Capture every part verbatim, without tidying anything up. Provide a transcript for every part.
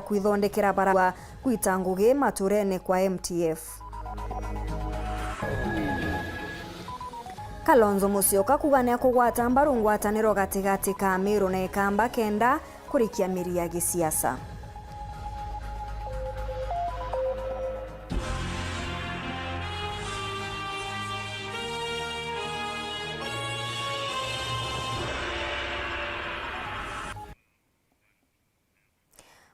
kwithondekera barabara gwita ngugi maturene kwa M T F. Kalonzo Musyoka kuuga niakugwata mbaru ngwataniro gatigati ka Amiru na Ikamba kenda kurikia miri ya gisiasa.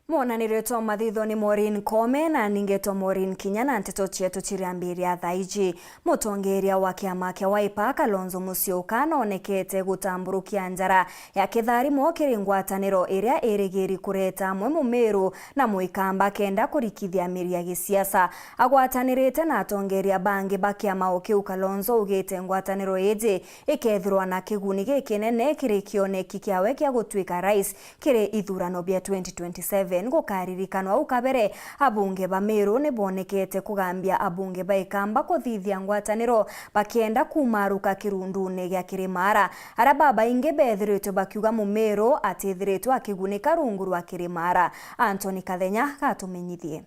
Mwonanire twa mathitho ni Maureen Kome na ningetwa Maureen Kinya na nteto cietu ciriambiria thaa iji. Mutongeria wa kiama kia Wiper, Kalonzo Musyoka, noonekete gutamburukia njara ya kitharimo kiri ngwataniro iria irigiri kureta amwe Mumiru na Muikamba kenda kurikithia miri ya gisiasa. Agwatanirite na atongeria bangi ba kiama o kiu, Kalonzo augite ngwataniro iji ikethirwa na kiguni gikinene kiri kioneki kiawe kia gutuika rais kiri ithurano bia twenty twenty-seven. Gukaririkanwa au kabere, abunge ba Meru ni bonekete kugambia abunge ba Ikamba kuthithia ngwataniro bakienda kumaruka kirundune gia Kirimara. Aria babaingi bethiritwe bakiuga Mumeru atithiritwe akigunika rungu rwa Kirimara. Anthony Kathenya gatumenyithie.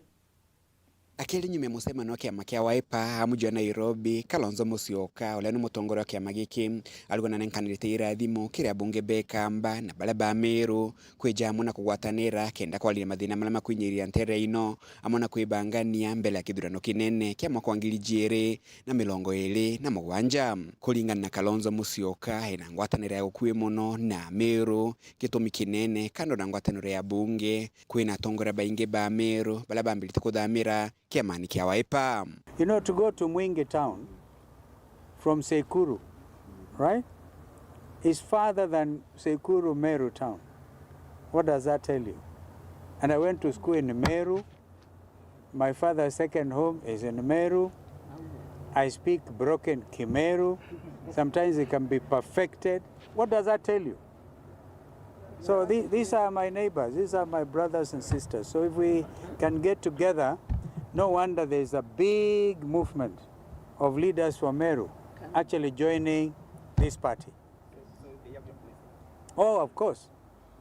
Akiaria nyuma ya mucemanio wa kiama kia Wiper a muji wa Nairobi, Kalonzo Musyoka, uria ni mutongoria wa kiama giki, arauga nanenkanirite irathimo kiri abunge ba Ikamba na baria ba Meru kwija amwe na kugwatanira kenda kwariria mathina maria makwinyiria ntere ino, amwe na kwibangania mbere ya kithurano kinene kia mwaka wa ngiri ijiri na mirongo iri na mugwanja. Kuringana na Kalonzo Musyoka, ena ngwataniro ya gukui mono na Meru, gitumi kinene kando na ngwataniro ya bunge, kwina atongoria baingi ba Meru baria bambirite kuthamira kiamani kia Wiper. You know, to go to Mwingi town from Sekuru, right, is farther than Sekuru Meru town. What does that tell you? And I went to school in Meru. My father's second home is in Meru. I speak broken Kimeru. Sometimes it can be perfected. What does that tell you? So the-, these are my neighbors, these are my brothers and sisters. So if we can get together, no wonder there's a big movement of leaders from Meru actually joining this party. Oh, of course.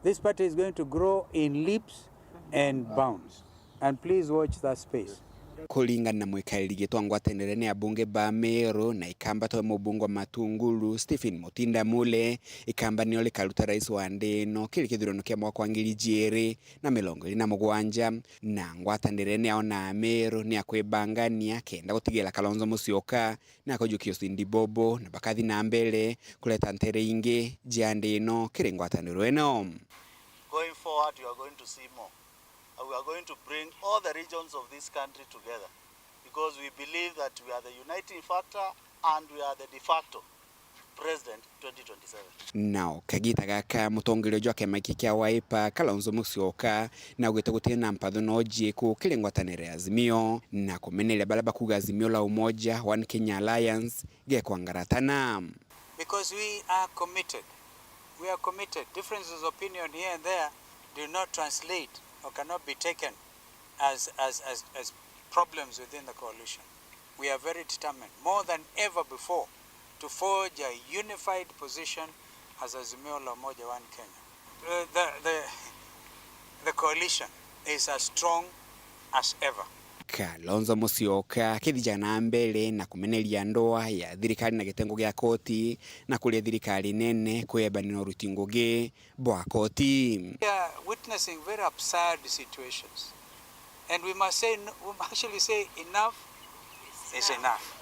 This party is going to grow in leaps and bounds. And please watch that space. Kuringana na mwikariri gitwa ngwataniro ni abunge ba Meru na Ikamba twe mubunge wa Matungulu, Stephen Mutinda Mule, Ikamba nio rikaruta rais wa nthi ino kiri kithurano kia mwaka wa ngiri ijiri na mirongo iri na mugwanja, na ngwataniro ni ao na Ameru ni ya kwibangania kenda gutigira Kalonzo Musyoka na akajukia ucindi bobo na bakathi na mbere kureta ntere ingi cia nthi ino kiri ngwataniro ino. Going forward, you are going to see more. And we are going to bring all the regions of this country together because we believe that we are the uniting factor and we are the de facto president twenty twenty-seven. Nao kagita gaka, mutongeria jwa kiama giki kia Wiper, Kalonzo Musyoka, naugite gutina mpatho no jiku kiri ngwataniro ya Azimio, na kumeneria baria bakuga Azimio la Umoja One Kenya Alliance gekwangaratana. Because we are committed. We are committed. Differences of opinion here and there do not translate or cannot be taken as, as, as, as problems within the coalition. We are very determined, more than ever before, to forge a unified position as Azimio la Umoja One Kenya. The, the, the, the coalition is as strong as ever. Kalonzo Musyoka akithija na mbere na kumeneria ndoa ya thirikari na gitengo gia koti na kuria thirikari nene kwebania na uruti ngugi bwa koti. We are witnessing very absurd situations. And we must say, no, we must actually say enough is enough.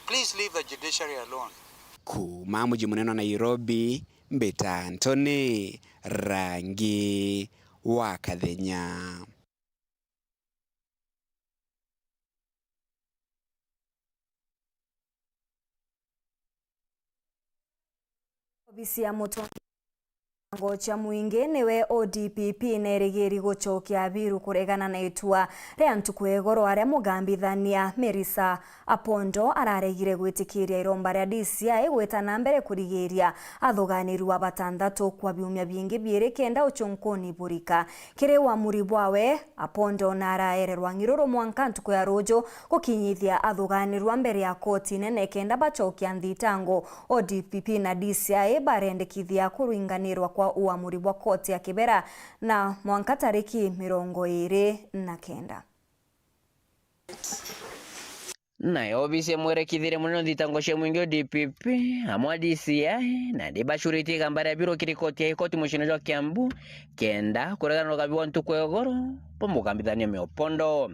Please leave the judiciary alone. Kuuma muji munene wa Nairobi, mbita Anthony Rangi wa Kathenya. Obisi ya mutongoria wa ciama cia mwingi niwe O D P P nerigiri gucokia Abiru kuregana na itua ria ntuku ya igoro, aria mugambithania Melissa Apondo araregire gwitikiria iromba ria D C I gwita na mbere kurigiria athuganirua batanthatu kwa biumia bingi biiri kenda ucunkuni burika. Kiri uamuri bwawe, Apondo naraererwa ng'iruru mwanka ntuku ya ruuju gukinyithia athuganirua mbere ya koti nene kenda bacokia nthitango. O D P P na D C I barendekithia kuringanirwa kwa uamuri bwa koti ya Kibera na mwanka tariki mirongo iiri na kenda. Nayo obisi ya mwerekithiria munene wa thitango cia mwingi o D P P, amwe a D C I, nandi bacuritie igamba ria biru kiri koti ya High Court muciine jwa Kiambu, kenda kuregana na ugabi bwa ntuku ya igoro bwa mugambithania Ommy Opondo.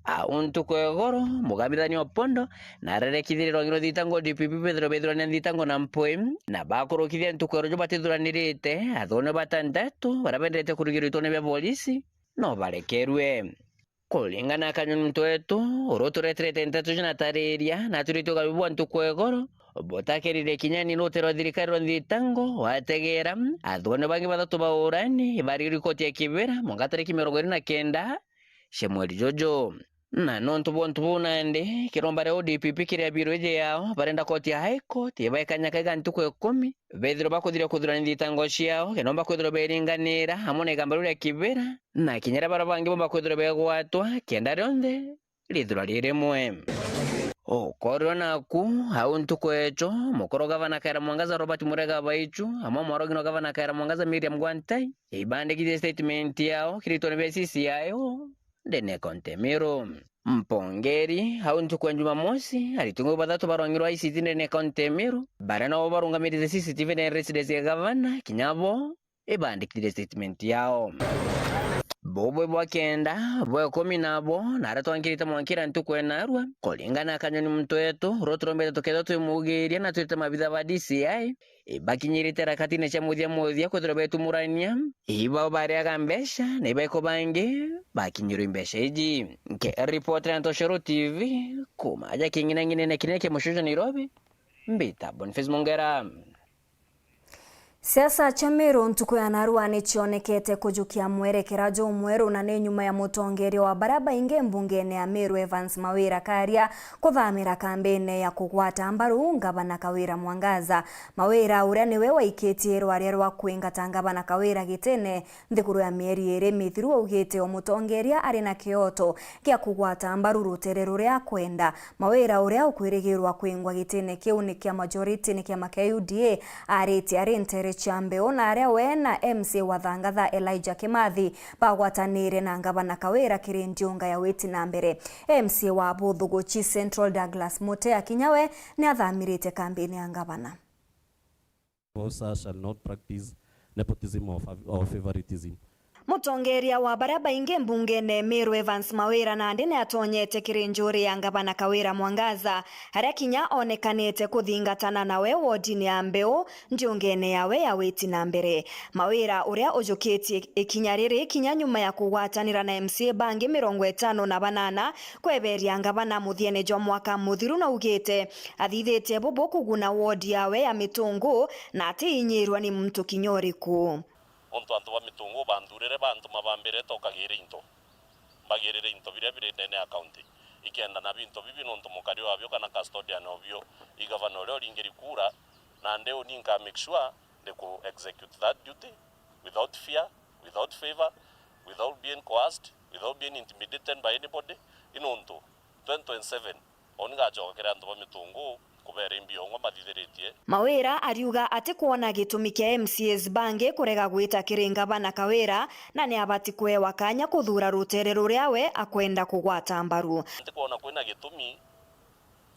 Au ntuku ya igoro, mugambithania Opondo narerekithirie rwangi rwa thitango D P P bethirwe bethurania thitango na mpwi, na bakurukithia ntuku ya ruju batithuranirite, athoni batantatu baria bendete kurigirwa itone bia polisi no barekerue. Kuringana na Kanyoni muntu wetu, uria utureterete nteto icio natariria, natwirite ugabi bwa ntuku ya igoro butakerire kinya ni rutero rwa thirikari rwa nthitango, wategera, athugania bangi bathatu ba urani ibarigirwe koti ya Kibera mwanka tariki mirongo iri na kenda cia mweri juju. Na nontu bwa untu buu nandi, kiromba ria O D P P kiria biru iji yao, barenda koti ya High Court ibae kanya kaiga ntuku ikumi, bethirwe bakuthiria kuthurania thitango ciao, kenda bomba kwithirwa beringanira amwe na igamba riu ria Kibera, na kinya ria baria bangi bomba kwithirwa begwatwa, kenda rionthe rithurwa ri rimwe. Ukorirwe naku, au ntuku echo, mukuru gavana Kawira Mwangaza Robert Murega Baichu, amwe mwarogino gavana Kawira Mwangaza Miriam Gwantai, ibandikithie statement yao kiri itone bia C C I O ndene ya kaunti ya Meru. Mpongeri, au ntuku ya Jumamosi, aritungi bathatu barongirwe I C T ndene ya kaunti ya Meru, baria nabo barungamirite C C T V ndene ya residence ya gavana, kinya bo ibandikithire statement yao. Bubwe bwa kenda, bwa ikumi nabo, na aria twankirite mwankira ntuku ya narua, kuringana na Kanyoni muntu wetu, uria turombete tukethirwa twimugiria na twite mabitha ba D C I, ibakinyirite rakatine cia muthia muthia kwithirwa betumurania, ibao bariaga mbeca, na ibaiko bangi bakinyirwe mbeca iji. Nkiripotera Ntoshoro T V, kuma aja king'inang'inene kinene kia mucii jwa Nairobi, mbita Boniface Mongera. Siasa cia Meru ntuku ya narua ni cionekete kujukia mwerekera jumweru, na ni nyuma ya mutongeria wa baria baingi mbungene ya Meru Evans Mawira Karia kuthamira kambine ya kugwata mbaru ngavana Kawira Mwangaza. Mawira, uria niwe waikitie rwaria rwa kwingata ngavana Kawira gitine nthiguru ya mieri iri mithiru, augite o mutongeria ari na kioto gia kugwata mbaru rutere ruria akwenda. Mawira, uria ukwirigirwa kwingwa gitine kiu ni kia majority ni kiama kia U D A, aritie ari ntere cia mbeu, na aria we na M C A wa Thangatha Elijah Kimathi bagwatanire na ngavana Kawira kiri ndiunga ya witi na mbere. M C A wa Buthuguchi Central Douglas Mutea kinya we ni athamirite kambini ya ngavana. Bosa shall not practice nepotism or fav-, or favoritism. Mutongeria wa baria baingi mbungene Meru Evans Mawira nandi ni atonyete kiri njuri ya ngavana Kawira Mwangaza, aria kinya onekanite kuthingatana nawe wodini ya mbeu ndiungene yawe ya witi na mbere. Mawira, uria ujukitie ikinya riri kinya nyuma ya kugwatanira na M C A bangi mirongo itano na banana kweberia ngavana muthiene jwa mwaka muthiru, naugite athithitie bubu kuguna wodi yawe ya Mitungu na atiinyirwa ni muntu kinya uriku. Untu antu ba Mitungu banthurire bantuma bambire tokagire into, mbagirire into biria biri ndene ya county, ikenda na bintu bibi nontu mukari wabio kana custodian obio i gavana uria uringiri kura, na ndi uni nka make sure ndi ku execute that duty without fear, without favor, without being coerced, without being intimidated by anybody. I nontu twenty twenty-seven, o ni ngacoka kiri antu ba Mitungu kubera imbi yongwa mathithiritie. Mawira ariuga atikwona gitumi kia M C As bangi kurega gwita kiri ngavana Kawira, na ni abati kwewa kanya kuthuura rutere ruria we akwenda kugwata mbaru. Ntikwona kwina gitumi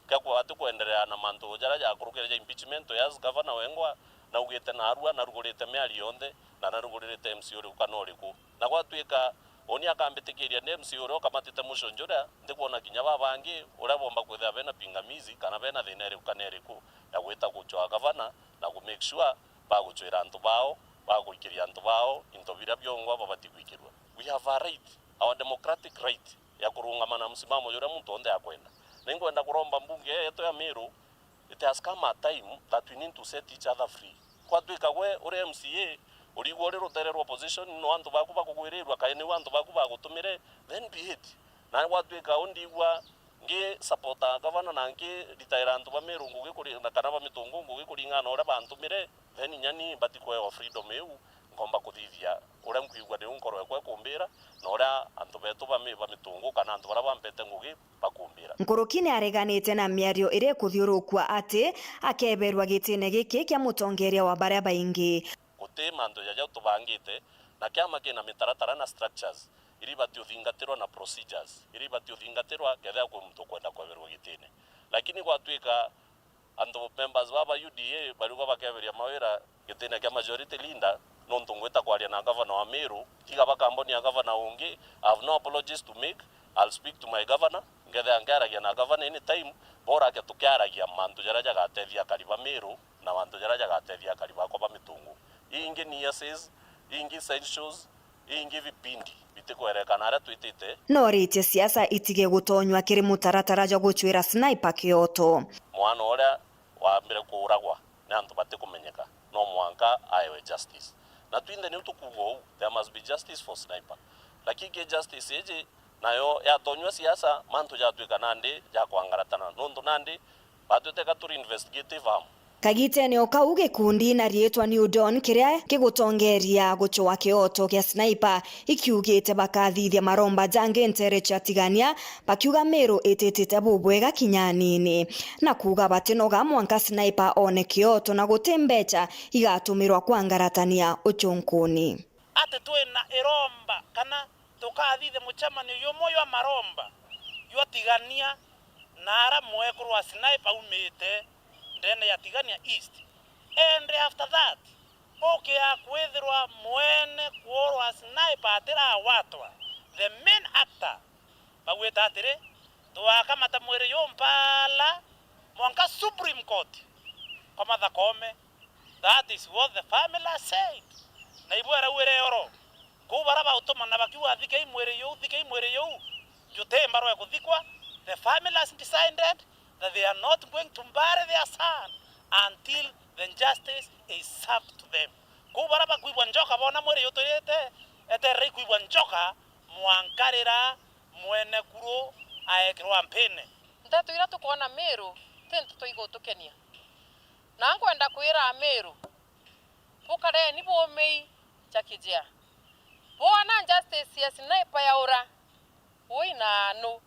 kia kwa atikwenderea na mantu jaria jakurukire ja impeachment, as governor wengwa naugite narua narugurite miario yonthe na narugurite M C A uriku kana uriku. Na gwatuika uni akambitikiria ni M C A uria ukamatite mucii juria, ndikwona kinya babangi uria bomba kwithira bena pingamizi kana bena thina iriku kana iriku ya gwita gucwaa gavana na ku make sure bagucwira antu bao, baguikiria antu bao into biria biongwa babati gwikirua. We have a right, our democratic right ya kurungama na msimamo juria muntu onthe akwenda. Na inkwenda kuromba mbunge yetu ya Meru, it has come a time that we need to set each other free. Kwatuika gwe uri M C A, urigwa uri rutere rwa opposition, no antu baku bakugwirirwa, kae niu antu baku bagutumire, then be it. Na gwatuika undigwa ngi supporta gavana na ngi ritaira antu ba Meru ngugi kuri-, na kana ba Mitungu ngugi kuringana na uria bantumire, then inya ni mbati kwewa freedom iu, nkomba kuthithia uria nkwigua niu nkoro yakwa ikumbira, na uria antu betu ba mi-, ba Mitungu kana antu baria bampete ngugi bakumbira. Nkuruki ni areganite na miario iria ikuthiurukua ati akeberwa gitine giki kia mutongeria wa baria baingi. Guti guti mantu jaja tubangite, na kiama kina mitaratara na structures iria ibati uthingatirwa na procedures iria ibati uthingatirwa kethira kwi muntu ukwenda kweberwa gitine. Lakini gwatuika antu, members baba U D A bariuga bakeberia mawira gitine kia majority leader, nontu ngwita kwaria na gavana wa Meru, tiga ba kambuni ya gavana ungi. I have no apologies to make. I'll speak to my governor, ngethira nkiaragia na gavana anytime, borake tukiaragia mantu jaria jagatethia akari ba Meru na mantu jaria jagatethia akari bakwa ba Mitungu. Ingi ni essays, ingi essentials, ingi vipindi bitikwerekana aria twitite. Noritie siasa itige gutonywa kiri mutaratara jwa gucwira Sniper kioto. Mwana uria waambire kuuragwa ni antu batikumenyeka, no mwanka aewe justice. Na twinthe niu tukuuga uu, there must be justice for Sniper. Lakini ki justice iji nayo yatonywa siasa, mantu jatwika nandi ja kwangaratana, nontu nandi batwite ka turi investigative arm. Kagitene o kau, gikundi na riitwa New Dawn kiria kigutongeria gucwa kioto kia Sniper ikiugite bakathithia maromba jangi ntere cia Tigania, bakiuga Meru ititite bubwega kinya anini, na kuuga batinoga mwanka Sniper one kioto na guti mbecha igatumirwa kwangaratania ucunkuni. Ati twina iromba kana tukathithia mucemanio jumwe jwa maromba jwa Tigania na ara mwekuru wa Sniper aumite ndene ya Tigania East. And after that, ukia kwithirwa mwene kuurwa Sniper atirawatwa, the main actor, bagwita atiri, twakamata mwiri ju mpala mwanka Supreme Court kwa Martha Koome. That is what the family said. Na ibu erauire oro. Kuu bara bautumana bakiuga, "Thikei mwiri juu, thikei mwiri juu." Juti mbarwe kuthikwa. The family has decided that they are not going to bury their son until the justice is served to them. Kuu bara bakwigua njoka boona mwiri juturite, etererei kwigua njoka mwanka rira mwene kuru aekirwa mpine. Nteto iria tukwona Meru ti nteto igutukenia. Na nkwenda kwira Ameru, bukareni bumei ja kijea. Bwona justice ya Sniper yaura, ui na nu.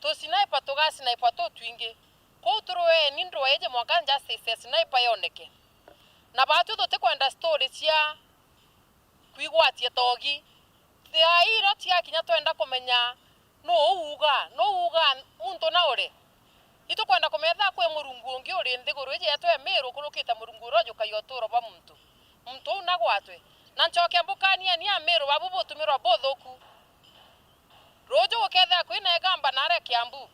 Tu Sniper tuga Sniper tutwingi. Kwou turueni ndua iji mwanka justice ya Sniper yoneke. Na batwi tutikwenda story cia kwigwatia togi. Thaa ii iro tigakinya twenda kumenya nuu uuga, nuu uuga muntu na uri. Itukwenda kumenya thaa kwi Murungu ungi uri nthiguru iji yetu ya Meru ukurukite Murungu uria ujukagia uturo bwa muntu. Muntu uu nagwatwe. Na ncoke mbukanieni Ameru babu butumirwa buthuku. Ruuju gukethira kwina igamba naria Kiambu.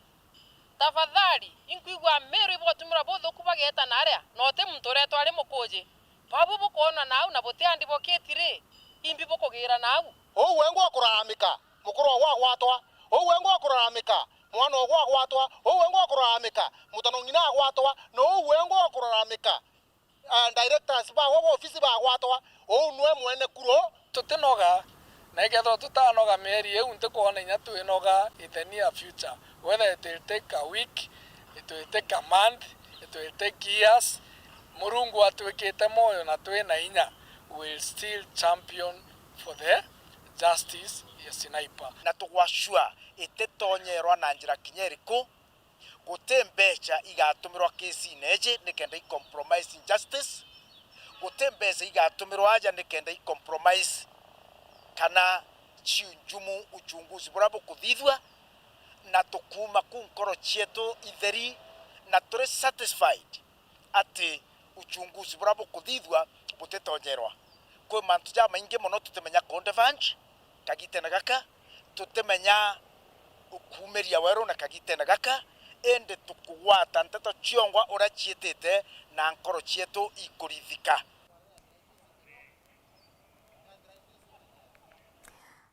Tafadhali, inkwigua Meru ibugutumirwa buthuku bageeta naria, na uti muntu ureetwa ari mukuuji. Babu bukwonwa nau na buti andi bokiti ri, imbi bukugiira nau? Uu wengwa akuraramika, mukuru ogwa agwatwa. Uu wengwa akuraramika, mwana ogwa agwatwa. Uu wengwa akuraramika, mutano ng'ina agwatwa. Na uu wengwa akuraramika, ah, directors bagwa gwa ofisi bagwatwa, uu nwe mwene kuru. Tutinoga, na ikethirwa tutanoga mieri iu, ntikwona inya twinoga in the near future. Whether it will take a week, it will take a month, it will take years, Murungu atwikite mwoyo na twina inya, will still champion for the justice ya Sniper. Na tugwa sure ititonyeerwa na njira kinya iriku. Guti mbeca igatumirwa kesi-ine iji nikenda i compromise justice. Guti mbeca igatumirwa aja nikenda i compromise kana ciu njumu uchunguzi buria bukuthithua, na tukuuma kuu nkoro cietu itheri na turi satisfied ati uchunguzi buria bukuthithua butitonyeerwa. Kwi mantu jamaingi mono tutimenya kundevanje kagitene gaka, tutimenya ukuumiria weru na kagitene gaka, indi tukugwata nteto ciongwa uria ciitite na nkoro cietu ikurithika.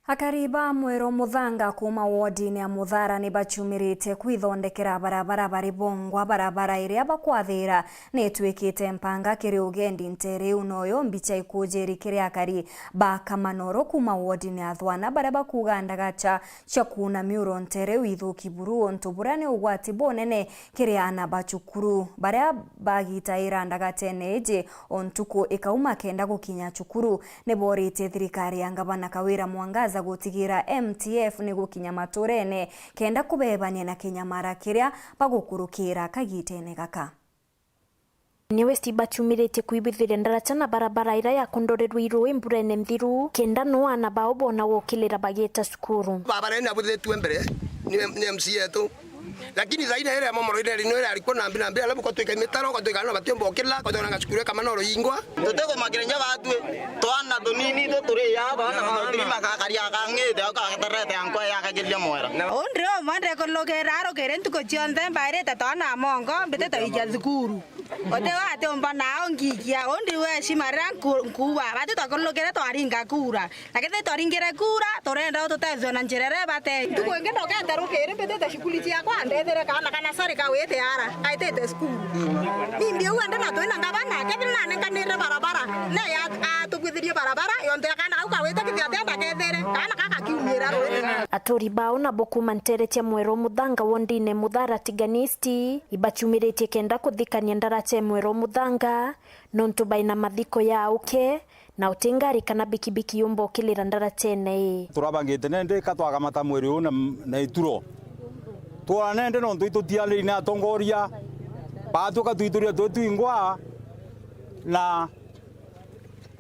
Akari ba Mwiro Muthanga kuuma wodine ya Muthara ni bacumirite kwithondekera barabara bari bongwa. Barabara iria bakwathira ni itwikite mpanga kiri ugendi ntere iu, noyo mbicha ikujiri kiri akari ba Kamanoro kuuma wodine ya Thwana, baria bakuuga ndagacha cia kuuna miuro ntere iu ithuki buru, untu buria ni ugwati bunene kiri aana ba cukuru baria bagitaira ndagatene iji o ntuku ikauma kenda gukinya cukuru. Ni boritie thirikari ya Ngavana Kawira Mwangaza gutigira M T F ni gukinya maturene kenda kubebania na kinyamara kiria bagukurukira kagitene gaka. Ni West ibachumiritie kwibithiria ndaracha na barabara iria yakondorerwe i ruui mburene nthiru, kenda no aana bao boona gukilira bagiita cukuru. Barabara ino yabuthitue mbere ni, ni M C A yetu. Lakini thaina iria momoro iri no irarikwo nambi nambi, alafu kwatwika mitaro, kwatwika na batiomba ukila, kwatwika na cukuru kama no ruingwa. Tutikumakira nya batwi, twana tunini tu turi ya, twana twa thirima kakari akang'ite, au kagatarete ankwa yakagiria mwera. Undi umwe ndikulukira arukire ntuku cionthe, mbairite twana mongo, mbitite ija thukuru. Uti wati umba nao ngikia, undi we shima riria nku-, nkuuga, bati twakulukire twaringa kura. Na kethira twaringire kura, turenda tutethwe na njira iria ibate. Ntuku ingi ndokete rukiri mbitite cukuru ciakwa, ndethere kaana kana sari kawite ara, kaitite cukuru. Nimbi uu ende na twina ngavana, kethira nanenkanire barabara, ne ya-, atubwithirie barabara, yontu ya kaana kau kawite kithi atia ndakethere, kaana kaka kiumira ruini. Aturi bao nabo kuuma ntere cia Mwero Muthanga wondine Muthara Tiganisti, ibachumiritie kenda kuthikania ndaracha e Mwero Muthanga, nontu baina mathiko ya auke, na uti ngari kana bikibiki yumba ukilira ndarachene ii. Turabangite nende ka twakamata mwiri uu na, na ituro. Twona nende nontu itutianiri na atongoria. Baatuka twituria twi twingwa na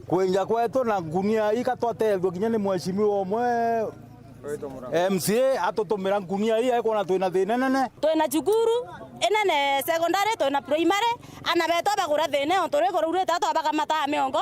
kwinja kwetu na ngunia ii ka twatethua kinya ni mheshimiwa umwe M C A atutumira ngunia ii, aikwona twina thina nene. Twina cukuru inene secondary, twina primary, ana betu abagura thina, ontu rwiko ruu rwita twabakamata miongo,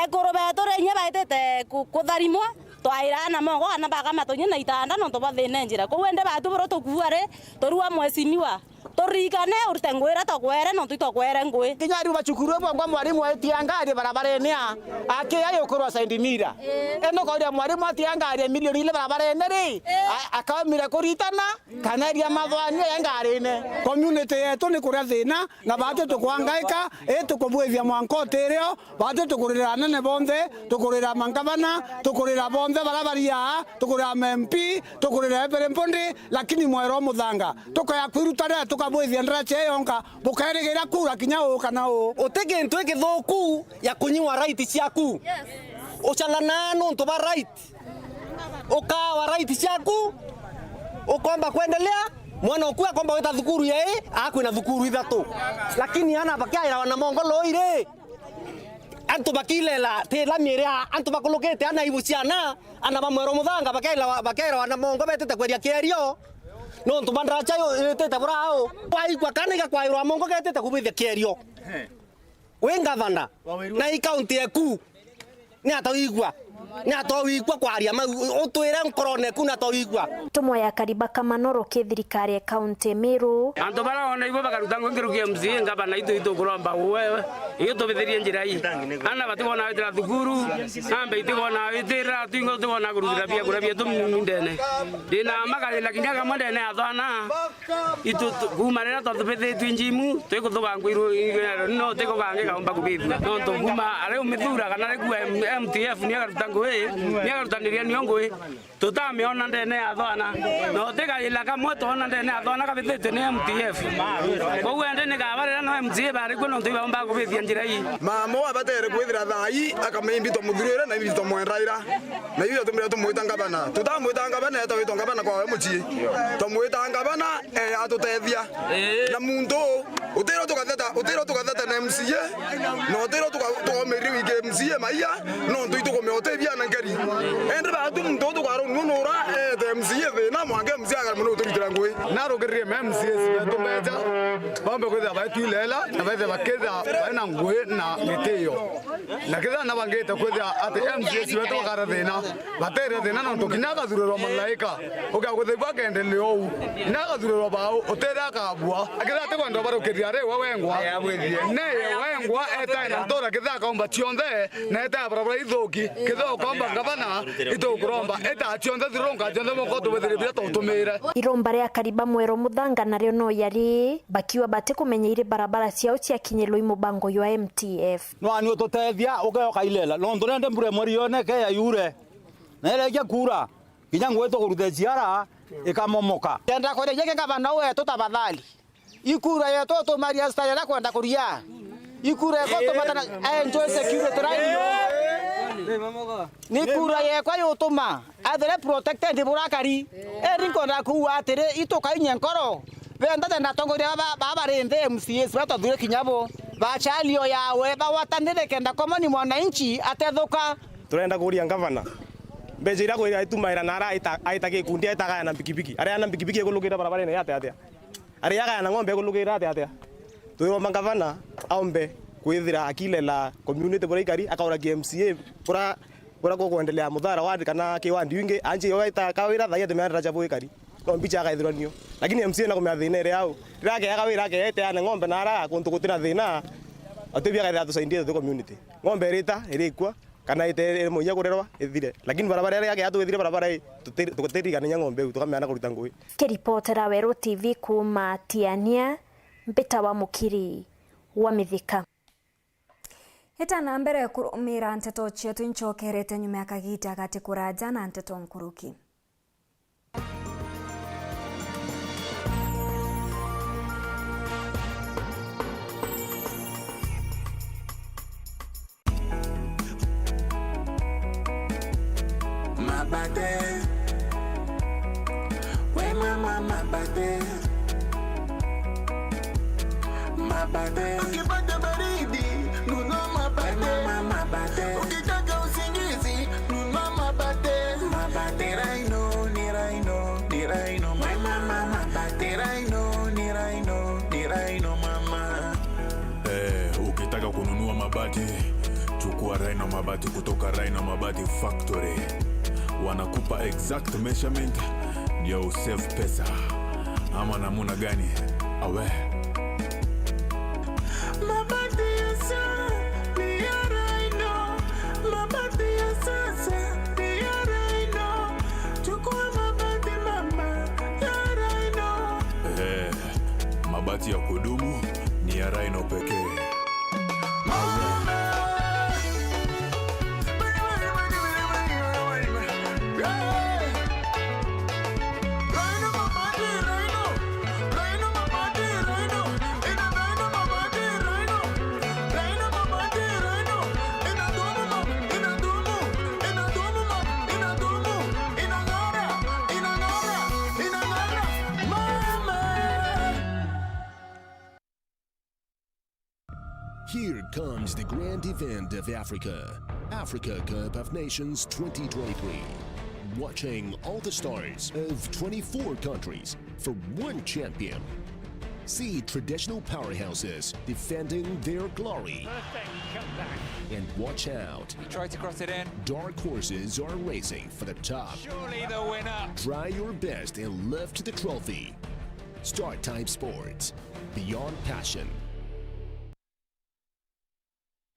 ekuru betu ri inya baitite ku-, kutharimwa, twaira ana mongo, ana bakamata inya na itanda, nontu bwa thina njira. Kou indi batu buru tukua ri, turua mheshimiwa, turirikane urute ngui iria tukwere, nontu itukwere ngui. Kinya riu bacukuru bongwa mwarimu aitia ngari barabarene a, akia yukurwa Saint Mira. Indi ukoria mwarimu atia ngari ya milioni ile barabarene ri, a-, akaumire kuritana, kana iria mathwani ya ngarine. Community yetu ni kuria thina, na batu tukwangaika, ii tukubwithia mwanka utirio, batu tukurira anene bonthe, tukurira mangavana, tukurira bonthe baria bari aa, tukurira ma M P, tukurira everybody, lakini Mwero Muthanga tukaya kwiruta riria tukabwithia ndaracha ii yonka, bukairigira kura kinya uu kana uu. Uti gintu gikithuku ya kunyiwa right ciaku. Ucananaa nontu bwa right. Ukawa right ciaku, ukomba kwendelea, mwana oku akomba gwita thukuru ya ii, akwina thukuru ithatu. Lakini ana bakiairawa na mongo loi ri, antu bakilela tila miiri ya antu bakulukite, ana ibu ciana, ana ba Mwero Muthanga bakiairawa, bakiairawa na mongo betite kweria kierio, nontu ba ndaracha yo itite burau. Kwaigua kana igakwairwa mongo getite kubwithia kierio. Wi ngavana na i kaunti eku, ni ata wigua? Ni ata wigua kwaria mau? Utwire nkorone eku ni ata wigua? Tumwe ya Kariba Kamanoro ki thirikari ya kaunti ya Meru. Antu bara ona ibo bakaruta ngui nkiruki ya M C A, ngavana itu itukuromba uwe, iyo tubithirie njira ii. Ana batibona witira thukuru, ambe itibona witira, twingo tibona kurutira biakuria bietu ndene. Ndina makarira kinya kamwe ndene ya thwana. Itu tu-, kuuma riria twatubithitue njimu, twikuthuga ngui ru-, no tikugange kaumba kubithua. Nontu kuuma ari umithura kana ari kuua M-, M T F ni agaruta ngui, ni agarutaniria nio ngui. Tutamiona ndene ya thwana. Na utigaila kamwe twona ndene ya thwana kabithitue ni M T F. Koguo ende ni kaba riria no M C A bari kuo nontu ibaumba kubithia njira ii. Mama uu abatere kwithira thaa ii, akamenya imbi twamuthuruire na imbi twamwendaira. Na iu yatumire tumwita ngavana. Tutamwita ngavana, eta witwa ngavana kwawe mucii. Twamwita ngavana, eh, atutethia. Na muntu uu, utiro tukatheta, utiro tukatheta na M C A, na utiro tuka-, tukomeria wiki M C A maiya, nontu itukumea utethia na nkeri. Ende batu muntu uu tukarunua nura, eh, ete M C A thina, mwanka M C A akare muno uturutira ngui. Narukiririe ma M C As betu mbecha, baumbe kwithira baitwilela, na baithire bakithira baina ngui na gitio. Na kethira nabangite kwithira ati M C As betu bakara thina, batere thina nontu kinya akathurirwa malaika, ukia kuthigua akendelea uu. Kinya akathurirwa bau, utere akabua. Kethira atikwenda ubarukiria ri we wengwa. Neye wengwa etae na ntura kethira akaumba cionthe, na etae barabara ithuki. Kethira ukomba ngavana, itukuromba. Eta cionthe thirunka cionthe moko tubithirie biria tautumire. Iromba ria Kariba Mwero Muthanga nario no yari, bakiuga batikumenya iri barabara ciao ciakinyirwe i mubango jwa M T F. Nwani ututethia, ukeoka ilela. Nontu nende mbura imwe rione ke ya yure. Na irekia kuura, kinya ngui tukurute ciara, ikamomoka. Kenda kwerekia ke ngavana wetu tafadhali. Ikura yetu utumaria style na kwenda kuria. Ikura yetu tumatana enjoy security line. Ni kura yekwa yutuma athire protected burakari. Eri nkwenda kuuga atiri, itukainye nkoro. Bendete na atongoria baba, baba bari nthi M C As batwathure kinya bo. Bachalio yawe bawatanire kenda komoni mwananchi atethuka. Turenda kuria ngavana, mbeca iria kwira itumaira na ara aita, aita gikundi aita gayana mbikibiki. Aria ana mbikibiki ikulukira barabarene ate atia? Aria agayana ng'ombe ikulukira ate atia? Twiromba ngavana aombe kwithira akilela community buria ikari, akauragia M C A bura Bura kukwendelea Muthara ward kana ki ward wingi, anji yo ita kawira thaia tumeandira cha bwikari. No mbicha akaithiranio. Lakini M C A na kumea thina iri au. Rira akeaga wira akeete ane ng'ombe na ara kuntu gutina thina. Atubia akaithira tusaidie tu community. Ng'ombe irita irikua kana ite iri munya kurerwa ithire. Lakini barabara iria akeatu ithire barabara i tutirigania ng'ombe iu tukameana kuruta ngui. Kiripotera Weru T V kuuma Tiania, Mbita wa Mukiri wa Mithika. Ita na mbere kurumira nteto cietu, incokerete nyuma ya kagita gati kuraja na nteto nkuruki. Mabate. We mama mabate. Mabate. Ukipata baridi, nunua mabate. We mama mabate. Ukitaka usingizi, nunua mabate. Mabate. Ni Rhino, ni Rhino, ni Rhino, mama. Ni Rhino, ni Rhino, ni Rhino, mama. Eh, ukitaka kununua mabati, chukua Rhino Mabati kutoka Rhino Mabati Factory. Wanakupa exact measurement ndio usave pesa. Ama namuna gani? Awe. Mabati ya sa-, ni ya Rhino. Mabati ya sasa ni ya Rhino. Chukua mabati mama ya Rhino. Eh, mabati ya kudumu ni ya Rhino pekee. Here comes the grand event of Africa, Africa Cup of Nations twenty twenty-three. Watching all the stars of twenty-four countries for one champion. See traditional powerhouses defending their glory. Perfect comeback. And watch out. He tried to cross it in. Dark horses are racing for the top. Surely the winner. Try your best and lift the trophy. Start Time Sports. Beyond passion.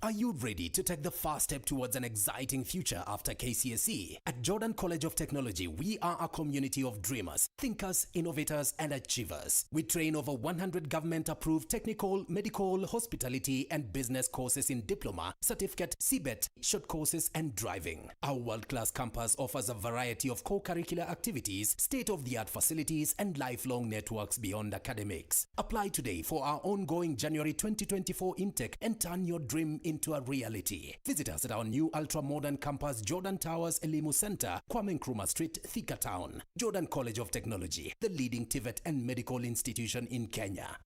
Are you ready to take the first step towards an exciting future after K C S E? At Jordan College of Technology, we are a community of dreamers, thinkers, innovators, and achievers. We train over one hundred government-approved technical, medical, hospitality, and business courses in diploma, certificate, C bet, short courses, and driving. Our world-class campus offers a variety of co-curricular activities, state-of-the-art facilities, and lifelong networks beyond academics. Apply today for our ongoing January twenty twenty-four intake and turn your dream into a reality. Visit us at our new ultra-modern campus, Jordan Towers Elimu Center, Kwame Nkrumah Street, Thika Town. Jordan College of Technology, the leading TVET and medical institution in Kenya.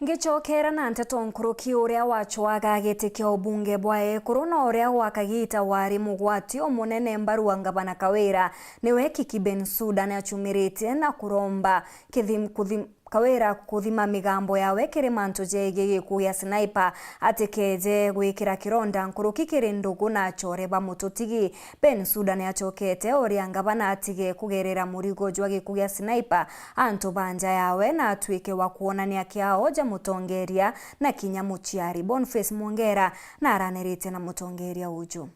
Ngicokera na nteto nkuruki, uria wacwaga giti kia ubunge bwa ekuru na uria gwa kagita wari mugwati umunene mbaru wa ngavana Kawira niwe Kiki Bensouda niachumiritie na kuromba kithim-, kuthim-, Kawira kuthima migambo yawe kiri mantu jegie gikugia Sniper, atikeje gwikira kironda nkuruki kiri ndugu na achore ba mututigi. Bensouda niachokete uria ngavana atige kugerera murigo jwa gikugia Sniper antu ba nja yawe na atwike wa kwonania kiao ja mutongeria na kinya muciari. Boniface Mwongera na aranirite na mutongeria uju.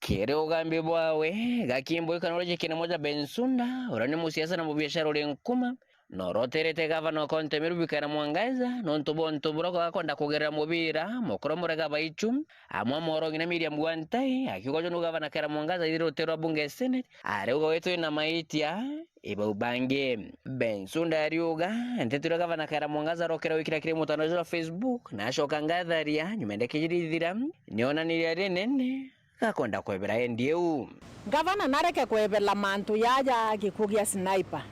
Kiri ugambi bwawe, gakimbwikana uria jikine moja Bensouda, uria ni musiasa na mubiashara uri nkuma, Noroterete gavana wa kaunti ya Meru Kawira Mwangaza nontu bwa untu buria kwaga kwenda kugerera mubira mukuru murega baichu amwe moro ngina Miriam Wantai akiuga jo nu gavana Kawira Mwangaza ithire rutere rwa bunge ya Senate, ariuga witwe na maitia ibau bangi. Bensouda ariuga nteto iria gavana Kawira Mwangaza arokera wikira kiri mutandao jwa Facebook na acoka ngatharia nyuma ndeke jiri ithira nionaniria rinene gakwenda kwebera endi iu. Gavana nareke kwebela mantu jaja gikuo gia Sniper.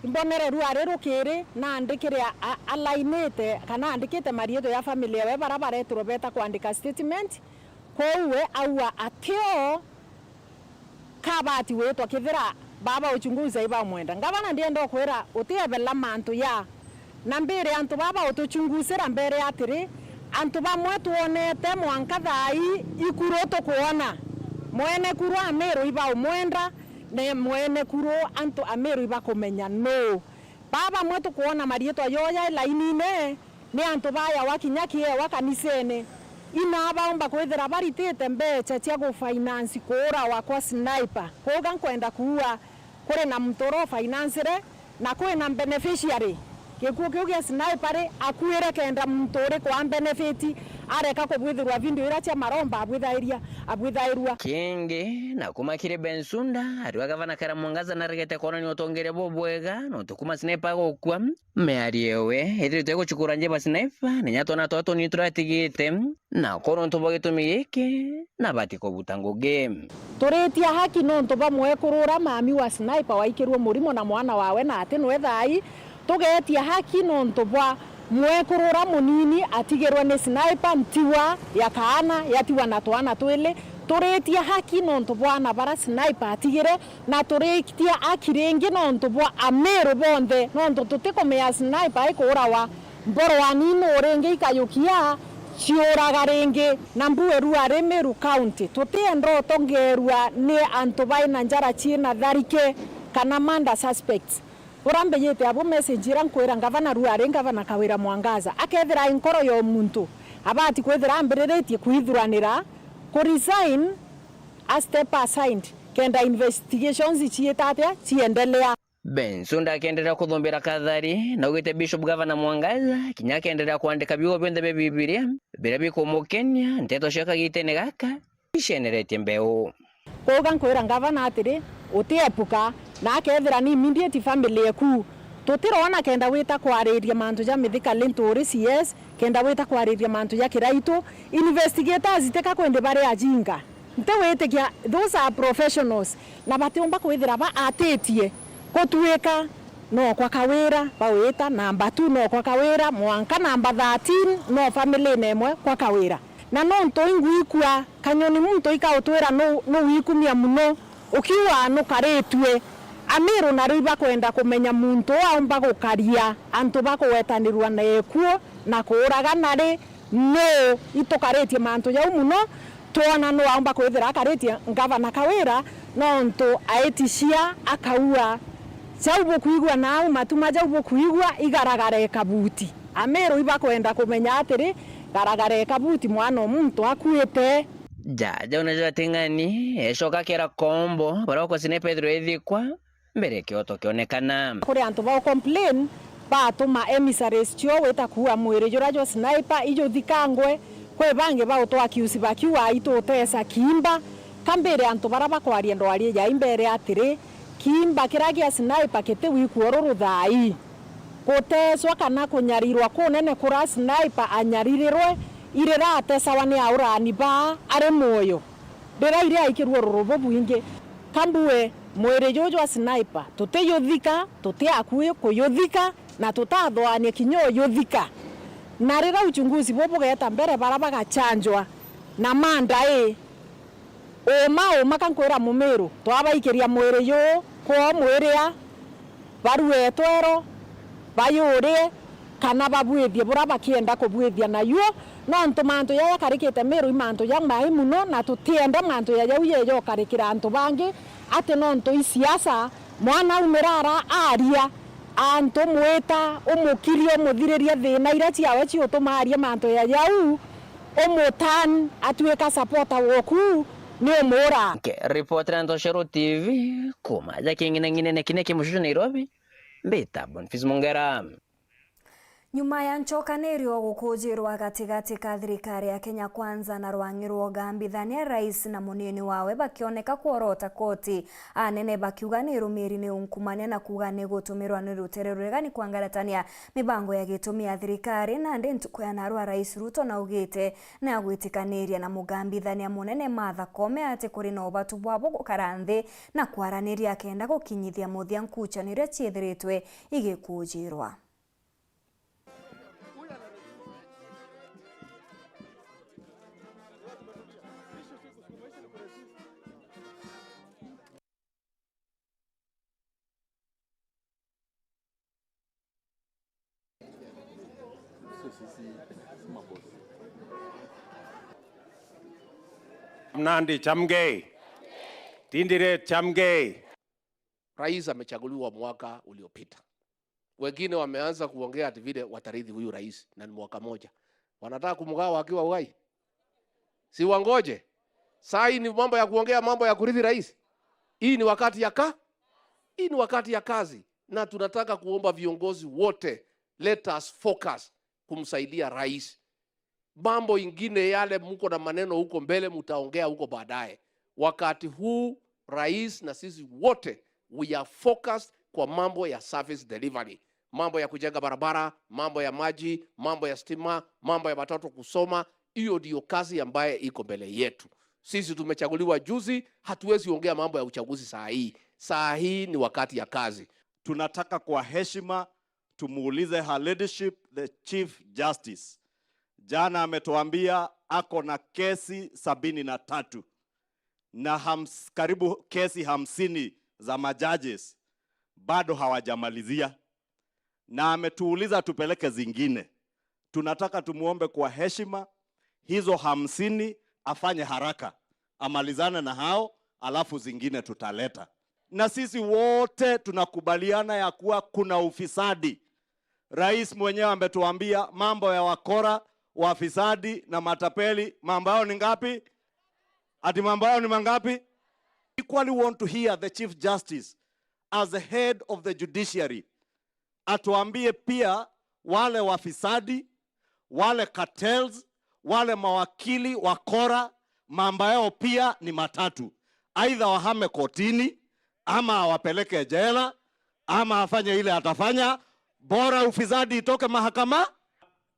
Imbonere ruari rukiri na andikire a-, a-, alainite kana andikite mariitwa ya family yawe bara baretirwe beta kwandika statement. Kwou we aua atio kabati witwa kethira baba uchunguza ibamwenda. Gavana ndienda ukwira utiebela mantu ya na mbere antu baba utuchungusira mbere atiri, antu bamwe twonete mwanka thaa ii ikuru tukwona. Mwene kuru Amiru ibaumwenda, na mwene kuru antu Amiru ibakumenya nuu. Baa bamwe tukwona mariitwa joja ilainine, ni antu bayawa kinya kiewa kanisene. Ina baumba kwithira baritite mbecha cia gufinance kuurawa kwa Sniper. Kuuga nkwenda kuua kuri na muntu uria ufinancire, na kwina beneficiary. Gikuo kiu gia Sniper ri, akuire kenda muntu uriku a benefit areka kubwithirwa video iria cia maromba abwithairia, abwithairua. Kingi, na kuma kiri Bensouda, ariuga gavana Kawira Mwangaza naregete kwonania utongeria bubwega, nontu kuma Sniper gukua, miario ewe ithiritwe iguchukura njiba Sniper, na inya twana twa tunini turatigite, na kuru ntu bwa gitumi giki, na bati kubuta ngugi. Turitia haki nontu bwa mwekuru uria mami wa Sniper waikirue murimo na mwana wawe na ati nwe thaai. Tugeetia haki nontu bwa mwekuru uria munini atigirwe ni Sniper, ntigwa ya kaana, yatigwa na twana twili. Turitia haki nontu bwa ana bara Sniper atigire, na turitia haki ringi nontu bwa Amiru bonthe, nontu tutikumea Sniper ikuurawa. Mboro anini uringi ikayukia ciuraga ringi. Na mbu irua ri Meru County, tutienda utongeerua ni antu baina njara ciina tharike kana murder suspects. Uria mbijite abu message iria nkwira ngavana rua ri ngavana Kawira Mwangaza, akethira i nkoro ya muntu, abati kwithira ambiriritie kwithuranira ku resign, a step aside, kenda investigations ciita atia ciendelea. Bensouda akiendelea kuthumbira kathari, na augite Bishop Gavana Mwangaza kinya akiendelea kwandika biugo bionthe bia Bibilia biria bikumukenia. Nteto cia kagitene gaka icieneretie mbeu. Kuuga nkwira ngavana atiri, utiepuka, na akethira ni immediate family eku, tutirona kenda wita kwariria mantu ja Mithika Linturi C S, kenda wita kwariria mantu ja Kiraitu. Investigators tika kwindi bari ajinga. Ntiwitikia, those are professionals, na batiumba kwithira baatitie gutuika no kwa Kawira bawita, namba two no kwa Kawira, mwanka namba thirteen no family-ine imwe kwa Kawira. Na nontu ingwikua kanyoni muntu ikautwira nu, nuwikumia muno, ukiuga nukaritue. Amiru nario ibakwenda kumenya muntu uu aumba gukaria antu bakugwetanirua na ekuo na kuuragana ri, nuu itukaritie mantu jau muno, twona nuu aumba kwithira akaritie ngavana Kawira, nontu aitishia akaua. Jau bukwigua nau, matuma jau bukwigua, igaragara ikabuti. Amiru ibakwenda kumenya atiri, garagara ikabuti, mwana o muntu akuite. Jaja una jating'ani, ecoka kera kombo, baria bakwasi ni Petero ethikwa, mbere kioto kionekana. Kuri antu ba complain, batuma emissaries cio wita kuua mwiri juria jwa Sniper ijuthikangwe. Kwi bangi bautwa accuse bakiuga, "Itutesa kiimba." Kambire antu baria bakwaria ndwari ijai mbere atiri, kiimba kiria gia Sniper kitiwikua ruru thaai. Guteswa kana kunyarirwa kunene kuria Sniper anyaririrwe, iriratesawa ni aurani baa ari mwoyo. Riria iri aikirue ururu bubwingi, kambue mwiri juju jwa Sniper tutijuthika, tutiakui kujuthika, na tutathoanie kinya ujuthika. Na riria uchunguzi buu bugeeta mbere, bara bagachanjwa na manda ii, uma, uma ka nkwira Mumiru, twabaikiria mwiri juu kwoo mwiria, barue etwero, bayurie, kana babwithie buria bakienda kubwithia nayo, nontu mantu jaja jakarikite Miru i mantu jamai muno, na tutienda mantu ja jau jeje ukarikira antu bangi, ati nontu i siasa, mwana aumira ara aria, antu mwita, umukiria, umuthiriria thina iria ciawe ciutuma aria mantu ja jau, umutan atuika supporter woku, ni umura. Nkiripotera Ntoshero T V, kuma ja king'inang'inene kine ki Mucucu Nairobi, Mbita Boniface Mongera. Nyuma ya ncokanirio gukujirwa gatigati ka thirikari ya Kenya Kwanza na rwang'i rwa ugambithania, rais na munini wawe bakioneka kworota koti, anene bakiuga ni irumiri ni unkumania na kuuga ni gutumirwa ni rutere ruregani kwangaratania mibango ya gitumi ya thirikari. Nandi ntuku ya narua, Rais Ruto naugite ni agwitikaniria na mugambithania munene Martha Koome ati kuri na ubatu bwabo gukara nthi na kwaraniria akenda gukinyithia muthia nkucanio iria ciithiritwe igikujirwa. Nandi chamge. Tindire chamge. Rais amechaguliwa mwaka uliopita. Wengine wameanza kuongea ati vile watarithi huyu rais na ni mwaka moja. Wanataka kumgawa wakiwa uhai? Si wangoje? Saa hii ni mambo ya kuongea mambo ya kurithi rais? Hii ni wakati ya ka-, hii ni wakati ya kazi. Na tunataka kuomba viongozi wote, let us focus kumsaidia rais. Mambo ingine yale mko na maneno huko mbele, mtaongea huko baadaye. Wakati huu, rais na sisi wote, we are focused kwa mambo ya service delivery, mambo ya kujenga barabara, mambo ya maji, mambo ya stima, mambo ya watoto kusoma. Hiyo ndio kazi ambaye iko mbele yetu. Sisi tumechaguliwa juzi, hatuwezi ongea mambo ya uchaguzi saa hii. Saa hii ni wakati ya kazi. Tunataka kwa heshima tumuulize Her Ladyship the Chief Justice. Jana ametuambia ako na kesi sabini na tatu na hams-, karibu kesi hamsini za majudges bado hawajamalizia, na ametuuliza tupeleke zingine. Tunataka tumuombe kwa heshima, hizo hamsini afanye haraka, amalizane na hao, alafu zingine tutaleta. Na sisi wote tunakubaliana ya kuwa kuna ufisadi. Rais mwenyewe ametuambia mambo ya wakora, wafisadi na matapeli, mambo yao ni ngapi? Ati mambo yao ni mangapi? Equally want to hear the Chief Justice as the head of the judiciary atuambie pia wale wafisadi, wale cartels, wale mawakili wakora, mambo yao pia ni matatu. Aidha wahame kotini, ama awapeleke jela, ama afanye ile atafanya, bora ufisadi itoke mahakama.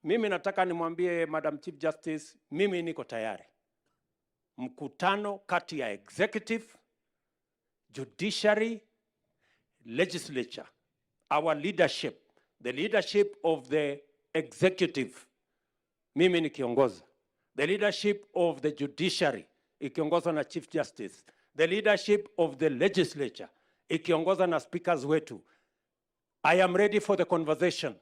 Mimi nataka nimwambie Madam Chief Justice, mimi niko tayari. Mkutano kati ya executive, judiciary, legislature, our leadership, the leadership of the executive, mimi nikiongoza, the leadership of the judiciary ikiongozwa na Chief Justice, the leadership of the legislature ikiongozwa na speakers wetu. I am ready for the conversation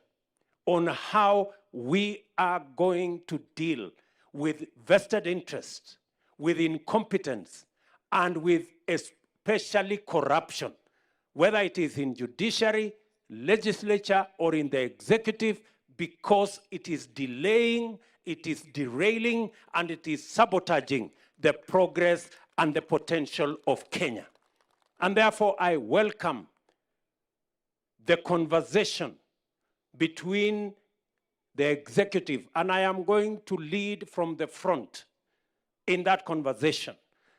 on how we are going to deal with vested interest, with incompetence, and with especially corruption, whether it is in judiciary, legislature, or in the executive, because it is delaying, it is derailing, and it is sabotaging the progress and the potential of Kenya. And therefore, I welcome the conversation between the executive, and I am going to lead from the front in that conversation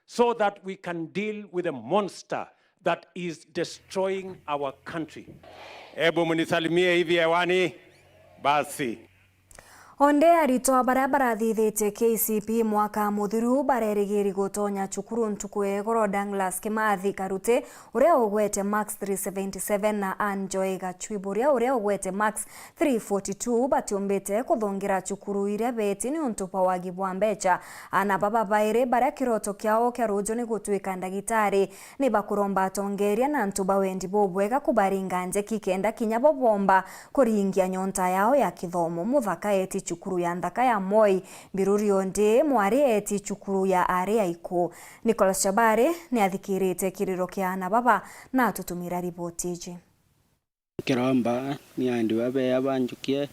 so that we can deal with the monster that is destroying our country. Ebu munisalimie hivi hewani. Basi. Onde aritwa baria barathithitie K C P mwaka muthiru barerigiri gutonya cukuru ntuku ya igoro. Douglas Kimathi Karuti, uria ugwete marks three seventy-seven, na Anne Joy Gachwiburia, uria ugwete marks three forty-two, batiumbite kuthungira cukuru iria beti niuntu bwa wagi bwa mbecha. Ana baba bairi baria kiroto kiao kia ruuju ni gutuika ndagitari, ni bakuromba atongeria na antu ba wendi bubwega kubaringa njeki kenda kinya bo bomba kuringia nyonta yao ya kithomo. Muthaka eti cukuru ya nthaka ya Moi, Mbirurio ndi mwari eti cukuru ya ari aiku. Nicholas Chabari ni athikirite kiriro kia ana baba na atutumira riboti iji. Kiromba ni andi babea banjukie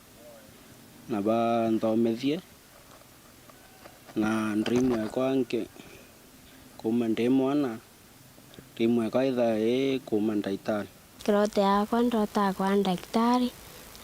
na banthomethie, na dream ekwa nki kuma ndi mwana, dream ekwa itha ii kuma ndaitari. Kiroto yakwa ndotaa kwa ndagitari,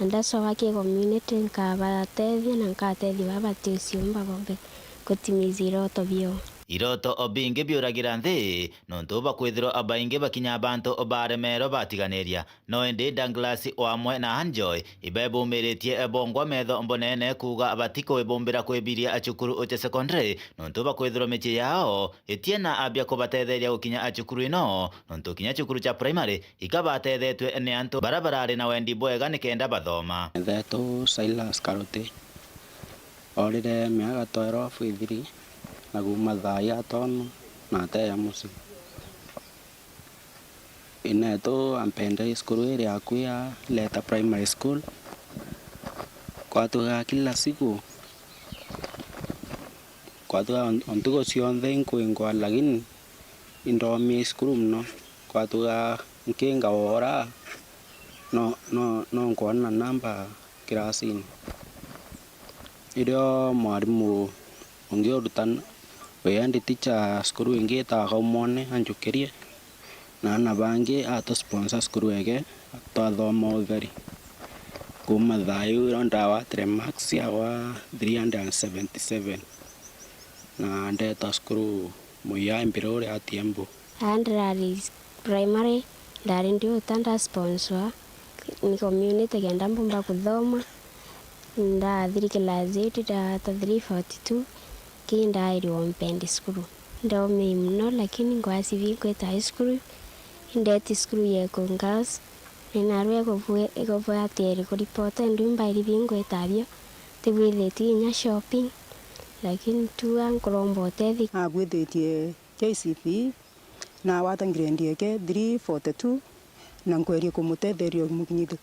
na ndacoka ki community nkabatethia na nkatethia baba bati uciumba bombe kutimiza iroto biao. Iroto o bingi biuragira nthi, nontu bakwithirwa abaingi bakinya abantu baremerwa batiganiria. No indi Douglas Wamwe na Anjoy ibebumiritie bongwa metho mbonene kuuga batikuibumbira kwibiria cukuru cia secondary, nontu bakwithirwa micii yao itiena abia kubatetheria gukinya cukuru ino, nontu kinya cukuru cia primary ikabatethetue ni antu bara barari na wendi bwega nikenda bathoma. Ithetũ Silas Karuti orire miaka twelve ithiri, na kuuma thaa ijatono na ateeja mucii. Ineetu ampendere cukuru iria akui ya Leta Primary School. Kwatugaa kila siku, kwatugaa on-, o ntuku cionthe inkwingwa, lakini indomie cukuru mono. Kwatugaa nkingaora, no, no, no nkwona namba kirasini. Irio mwarimu ungi urutan-, wi head teacher cukuru ingi itawa Kaumone anjukirie, na aana bangi atusponsor cukuru ege, twathoma utheri. Kuuma thaa iu irio ndawatire marks ciakwa three hundred and seventy seven, na ndeeta cukuru Muiya Embiruri ati Embu. Aa ndirari primary, ndari ndiuta ndasponswa ni community kenda mbumba kuthoma. Ndathiri class eight, ndata three forty two, ki ndairi ompend cukuru. Ndomii mono, lakini ngwasi bingwita high school, indeti cukuru yeku girls, ni narua igubwe-, igubwatieri kuripota, ndu mbairi bingwita bio, tibwithitie inya shopping, lakini tua nkuromba utethi. Nabwithitie K C P E, nagwata grade eke three forty two, na nkweria kumutetheria umukinyithia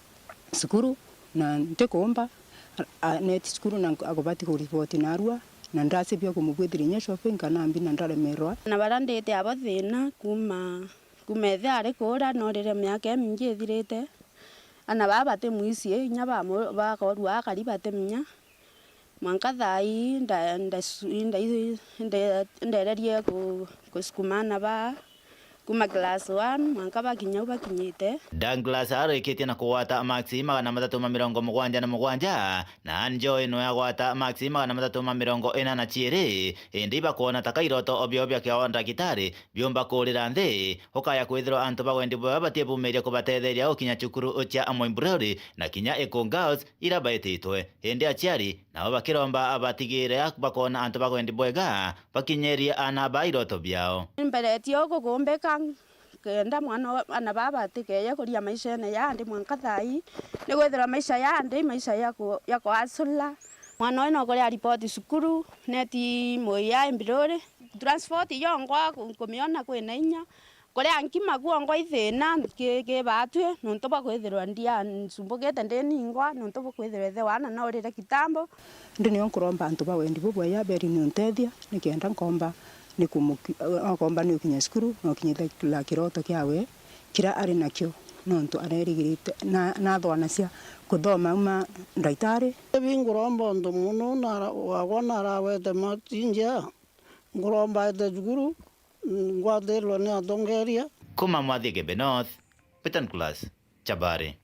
cukuru, na ntikuumba, a-, a-, neti cukuru na nk-, akubati kuripoti narua, na ndacibia kumubwithiria inya shopping kana mbi na ndaremerwa. Na baria ndite abo thina kuuma, kuuma ithe ari kuura, norire miaka imingi ithirite, ana baa batimwicie, inya bamu-, bakorua akari batimenya. Mwanka thaa ii nda-, ndasu-, ndai-, nde-, ndererie ku-, kusukuma aana baa kuuma class one mwanka bakinya u bakinyite. Douglas arikitie na kugwata maksi magana mathatu ma mirongo mugwanja na mugwanja, na Anjoy nwe agwata maksi magana mathatu ma mirongo ina na ciiri, indi bakwona ta kairoto o bio bia kiao ndagitari biumba kuurira nthi, ukaya kwithirwa antu ba wendi bwega batiebumiria kubatetheria gukinya cukuru cia Moi Bureri na kinya Iku Girls ira baititwe. Indi aciari nabo bakiromba abatigire a-, bakona antu ba wendi bwega bakinyerie aana ba iroto biao. Mberetie uku kumbika, kenda mwana wa, aana baa batikeje kuria maishene yandi mwanka thaa ii. Ni kwithirwa maisha yandi, maisha ya ku-, ya kuasula. Mwana uyu no kuria aripoti cukuru, neti Muiya Embiruri. Transport yongwa ku-, kumiona kwina inya. Kuria nkima kwongwa i thina ki, ki baatwi, nontu bwa kwithirwa ndia ncumbukite ndi ningwa, nontu bwa kwithirwa ithe wana naurire kitambo. Indi nio nkuromba antu ba wendi bubwega beri ni untethia, nikenda nkomba ni kumuki-, akomba ni ukinya cukuru, na ukinyithia kiroto kiawe kiria ari nakio, nontu arerigirite na, nathwanacia kuthoma auma ndagitari. Ibi nkuromba untu munu na wagwa narawete matinjia, nkuromba ete cukuru, ngwatirwe ni atongeria. Kuma Mwathige Be North, Peter Nicholas, Chabari.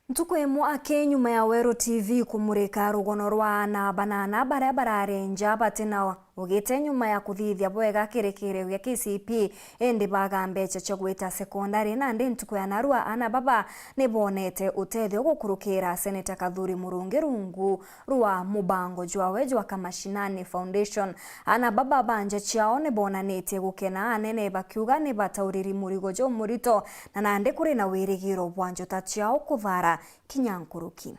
Ntuku imwe aki nyuma ya Weru T V kumurika rugono rwa aana banana baria barari nja batina ugite nyuma ya kuthithia bwega kirekerio gia K C P E, indi baga mbecha cia gwita sekondari. Nandi ntuku ya narua aana baba nibonete utethio gukurukira Seneta Kathuri Murungi rungu rwa mubango jwawe jwa Kamashinani Foundation. Aana baba ba nja ciao nibonanitie gukena, anene bakiuga nibatauriri murigo jumurito, na nandi kuri na wirigiro bwa njota ciao kuthara kinya nkuruki.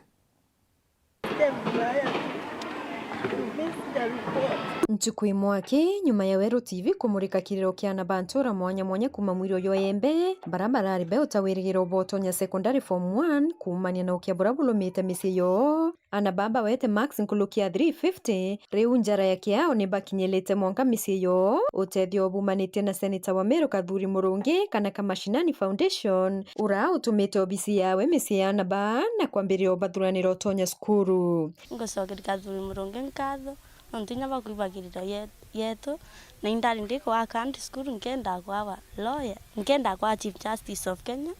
Ntuku imwe aki, nyuma ya Weru T V kumurika kiriro kia aana ba ntura mwanya mwanya kuma mwiro jwa Embe, bara barari beuta wirigiro bwa utonya secondary form one, kuumania na ukia bura burumite micii yoo. Aana baa bawete marks nkuruki ya three fifty, riu njara ya kiao nibakinyirite mwanka micii yoo. Utethio bumanitie na Seneta wa Meru Kathuri Murungi kana Kamashinani Foundation, ura utumite obisi yawe micii ya aana baa na kwambiria ubathuranira utonya cukuru. Ngucokeria Kathuri Murungi nkatho, nontu inya bakwibagirira ye-, yetu, na indari ndi kwa country school, nkenda kwaba lawyer, nkenda kwa Chief Justice of Kenya,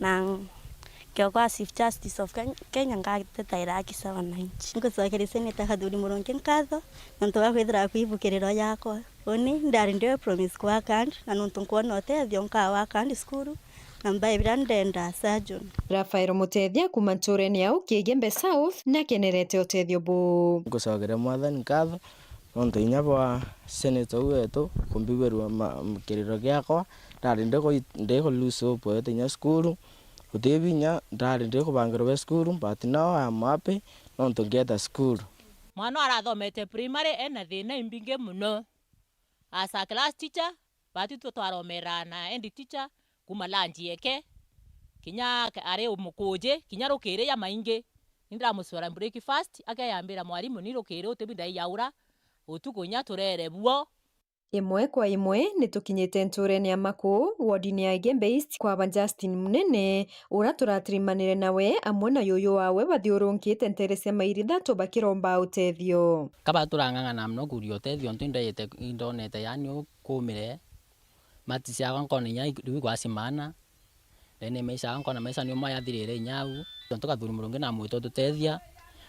Na nkiuga Chief Justice of Ken-, Kenya, ngatetaira haki cia wananchi. Ngucokeria Senator Kathuri Murungi nkatho nontu bwa kwithira akwi ibukiriro yakwa. Uni ndari ndi promise ku work hard, na nontu nkwona utethio nka work hard cukuru, na mbae biria ndenda surgeon. Raphael Mutethia kuuma ntuurene ya Uki Igembe South nakenerete utethio buu. Ngucokeria Mwathani nkatho nontu inya bwa senator uu wetu kumbigwirua ma-, kiriro giakwa. Ndari ndi ku-, ndi ku lose hope yote inya cukuru. Guti binya, ndari ndi kubangirwa bia cukuru, but now I am happy nontu ngieta cukuru. Mwana arathomete primary ena thina imbingi muno. As a class teacher, but itwe twaromeraa na head teacher kuma lunch yeke, kinya ke-, ari umukuji, kinya rukiri ya maingi. Ni ndiramucwera breakfast, akeyambira, "Mwarimu, ni rukiri uti bi ndaiyaura, utuku inya turere buo." Imwe kwa imwe, ni tukinyite ntuurene ya Maku, wodini ya Igembe East, kwaba Justin Munene, uria turatirimanire nawe amwe na yuyu wawe bathiurunkite nteere cia mairi ithatu bakiromba utethio. Kaba turang'ang'ana mono kuuria utethio, ntu indayite, indonete, yaani, ukumire, mati ciakwa nkona inya riu igwacimana. Ndene maisha, nkona maisha ni uma yathirire inya au. Tontu Kathuri Murungi namwita ututethia.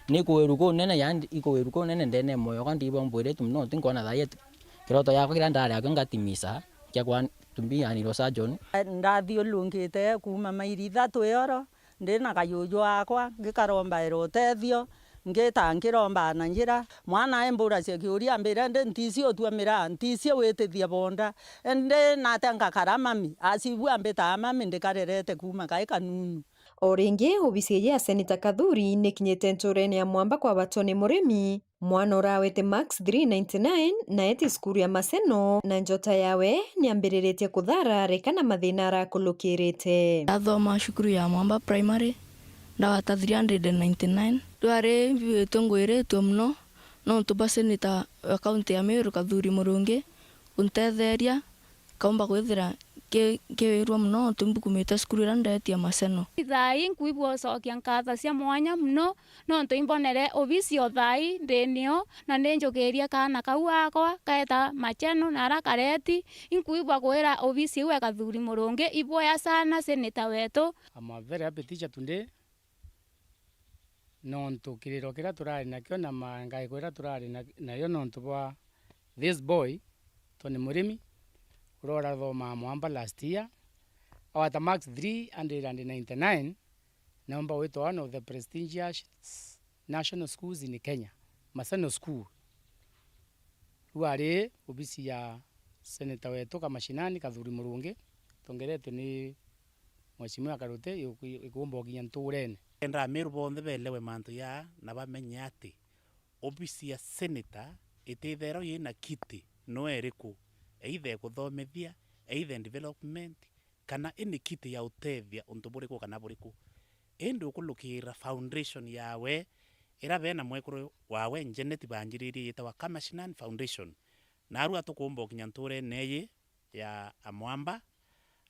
Ni kuwiru kunene, yaani, ikuwiru kunene ndene moyo kwa ndibwa mbwiritu mono, nti nkona thaai ati kiroto yakwa kiria ndari akio ngatimisa, kia kwa to be an neurosurgeon. Ndathiurungite kuuma mairi ithatu ioro, ndi na kayuju akwa, ngikarombaira utethio, ngita nkiromba na njira. Mwana aimburacia kiuria, ambire, "Ndi ntisi utua miraa, ntisi witithia bonda. Indi natia ngakara mami?" Acibua mbitaa mami, ndikarerete kuuma kai kanunu. O ringi, obisi iji ya Seneta Kathuri nikinyite ntuurene ya Mwamba kwa Batoni Murimi. Mwana urawete marks three ninety-nine na eti cukuru ya Maseno, na njota yawe niambiriritie kuthara reka na mathina arakulukirite. Ndathoma cukuru ya Mwamba Primary, ndawata three hundred and ninety-nine. Rwari mbigwitwe ngwiritwe mono nontu bwa seneta wa kaunti ya Meru, Kathuri Murungi, kuntetheria, nkaumba kwithira nki-, nkiwirua mono nontu mbukumite cukuru iria ndeetie Maseno. Thaai nkwigua ucokia nkatho cia mwanya mono nontu imbonere obisi o thaai ndi nio, na ninjukirie kaana kau gaakwa kaeta Maseno na ara kareti. Inkwigua kwira obisi iu e Kathuri Murungi, ibwea sana seneta wetu. I'm a very happy teacher today. Nontu kiriro kiria turari nakio na mangaiko iria turari na-, nayo nontu bwa this boy, Tony Murimi, uria urathomaa Mwamba last year, awata marks three hundred and ninety-nine, naumba witwa one of the prestigious national schools in Kenya, Maseno School. Riu ari obisi ya seneta wetu ka mashinani, Kathuri Murungi, tongeretwe ni Mheshimiwa Karute, iku-, ikuumba ukinya ntuurene. Kenda Ameru bonthe beelewe mantu jaa na bamenye ati obisi ya seneta itithero yina kiti no iriku, either ikuthomithia, either development, kana ini kiti ya utethia untu buriku kana buriku. Indi ukulukira foundation yawe, ira bena mwekuru wawe Janet banjiririe yitawa Kamashinan Foundation. Narua tukuumba ukinya ntuurene iji ya Amwamba,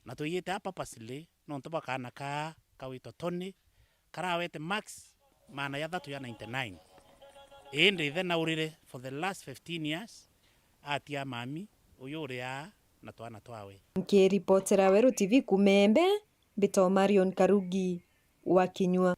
na twiyite aa purposely nontu bwa kaana kaa kawitwa Tony, karawete marks maana jathatu ja ninety-nine. Indi ithe naurire for the last fifteen years, atia mami uyu uri aa na twana twawe. Nkiripotera Weru T V kuuma Embe, mbitwa Marion Karugi wa Kinyua.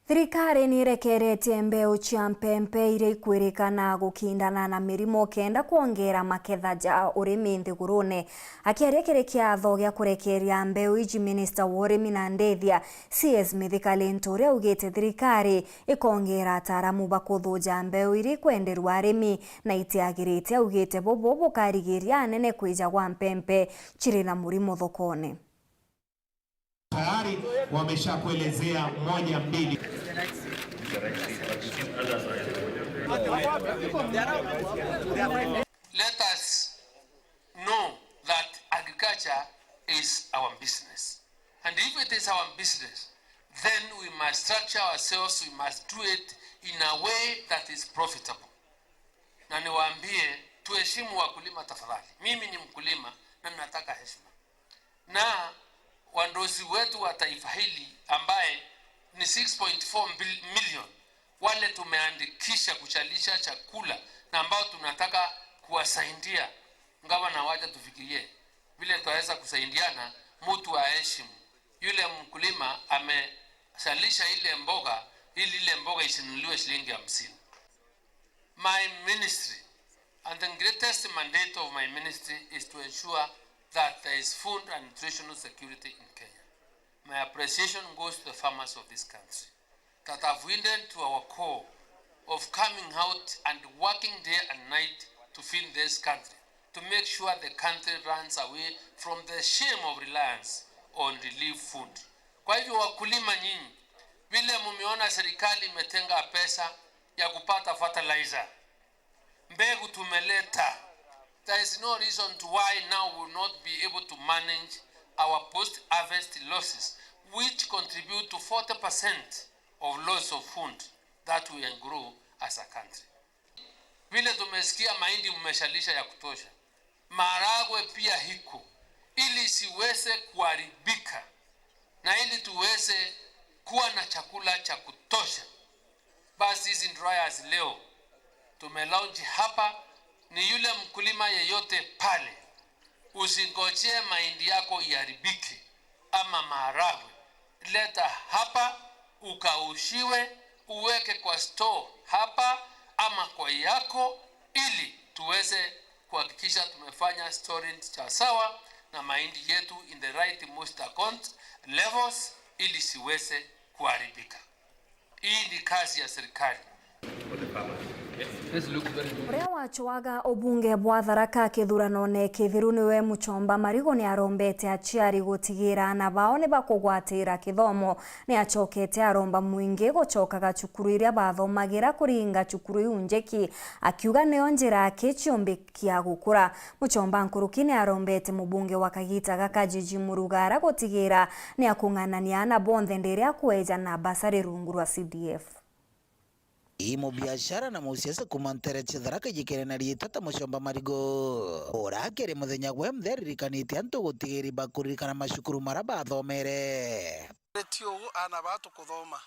Thirikari niirekeretie mbeu cia mpempe iria ikwirikana gukindana na mirimo kenda kwongera maketha ja urimi nthigurune. Akiaria kiri kiatho gia kurekeria mbeu iji, minista wa urimi na ndithia, C S Mithika Linturi, augite thirikari ikongera ataaramu ba kuthuja mbeu iria ikwenderua arimi na itiagirite. Augite bubu bukarigiria anene kwija gwa mpempe ciri na murimo thokone. Tayari wameshakuelezea moja, mbili. Let us know that agriculture is our business. And if it is our business, then we must structure ourselves, we must do it in a way that is profitable. Na niwaambie, tuheshimu wakulima tafadhali. Mimi ni mkulima na nataka heshima. Na wandozi wetu wa taifa hili ambaye ni six point four mbil-, million, wale tumeandikisha kuchalisha chakula na ambao tunataka kuwasaidia, ngavana, wacha tufikirie vile tutaweza kusaidiana, mtu aheshimu Yule mkulima amesalisha ile mboga ili ile mboga isinunuliwe shilingi hamsini. My ministry and the greatest mandate of my ministry is to ensure that there is food and nutritional security in Kenya. My appreciation goes to the farmers of this country that have risen to our call of coming out and working day and night to feed this country, to make sure the country runs away from the shame of reliance on relief food. Kwa hivyo, wakulima nyinyi, vile mumeona serikali imetenga pesa ya kupata fertilizer, mbegu tumeleta. There is no reason to why now we will not be able to manage our post-harvest losses, which contribute to forty percent of loss of food that we grow as a country. Vile tumesikia, mahindi mmeshalisha ya kutosha, maharagwe pia hiko, ili siweze kuharibika na ili tuweze kuwa na chakula cha kutosha. Basi hizi dryers leo tumelaunch hapa, ni yule mkulima yeyote pale, usingojee mahindi yako iharibike ama maharagwe. Leta hapa, ukaushiwe, uweke kwa store hapa ama kwa yako, ili tuweze kuhakikisha tumefanya storage cha sawa na mahindi yetu in the right most account levels, ili siweze kuharibika. Hii ni kazi ya serikali. Uria wacwaga ubunge bwa Tharaka kithuranone kithiru niwe Muchomba Marigo ni arombete aciari gutigira ana bao ni bakugwatira kithomo. Ni acokete aromba mwingi gucokaga cukuru iria bathomagira kuringa cukuru iu njiki, akiuga nio njira aki ciumbi kia gukura. Muchomba nkuruki ni arombete mubunge wa kagita gaka Gigi Murugara gutigira ni akung'anania ana bonthe ndiria akweja na basari rungu rwa C D F. Ii mubiashara na musiasa kuuma nteere cia Tharaka ijikene na riitwa ta Muchomba Marigo, uria akiri muthenya gwe mthe aririkanitie antu gutigiri bakuririkana macukuru maria bathomere. Ti uu, aana baa tukuthoma,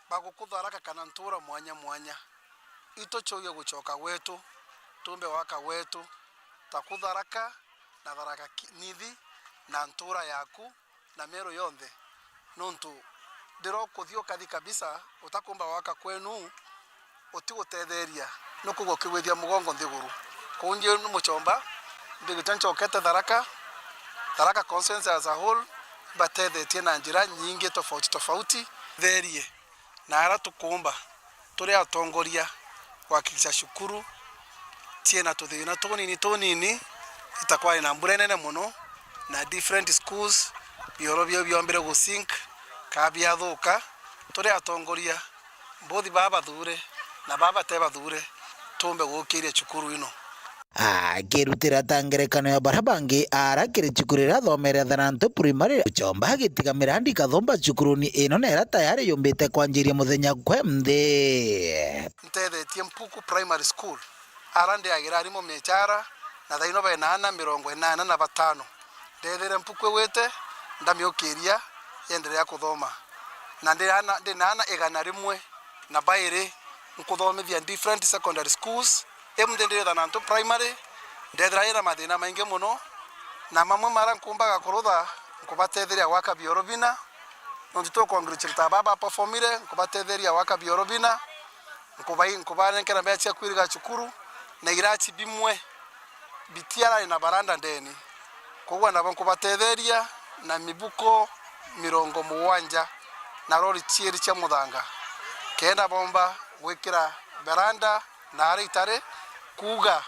baguku Tharaka kana ntuura mwanya mwanya, itucuuge gucoka gwetu, tuumbe gwaka gwetu, taku Tharaka na Tharaka Ki-, Nithi na ntuura yaku na Meru yonthe, nontu ndira ukuthi ukathi kabisa utakumba gwaka kwenu, utigutetheria, nukwigua ukigwithia mugongo nthiguru. Kwou nji ni Muchomba, mbigite ncokete Tharaka, Tharaka constituency as a whole, mbatethetie na njira nyingi tofauti tofauti. Therie na aria tukumba turi atongoria kuhakikisha cukuru ciina tuthina tunini tunini, itakwari na mbura inene mono, na different schools, bioro bio biombire gu sink, kaa biathuka. Turi atongoria, mbuthi baa bathure na baa bate bathure, tuumbe gukiria cukuru ino. Akirutira ta ngerekano ya baria bangi, ara kiri cukuru iria athomere Thanantu Primary, Muchomba agitiga mirandi kathumba cukuruni ino na iria tayari yumbite kwanjiria muthenya kwe nthi. Ntethetie Mpuku Primary School, ara ndiagira arimu michara, na thaino bena ana mirongo inana na batano. Ndethire Mpuku igwite, ndamiukiria, yenderea kuthoma. Na ndi ana, ndi na ana igana rimwe na bairi nkuthomithia different secondary schools. Imuthi ndiri Thanantu Primary, ndethira ina mathina maingi mono, na mamwe mara nkumbaga kurutha, nkubatetheria gwaka bioro bina. Nontu tu congratulate baba performire, nkubatetheria gwaka bioro bina, nkubai-, nkubanenkera mbeca cia kwiriga cukuru, na irachi bimwe bitiarari na baranda ndeni. Koguo nabo nkubatetheria na mibuko mirongo mugwanja na rori ciiri cia muthanga, kenda bomba gwikira baranda na aria itari, kuuga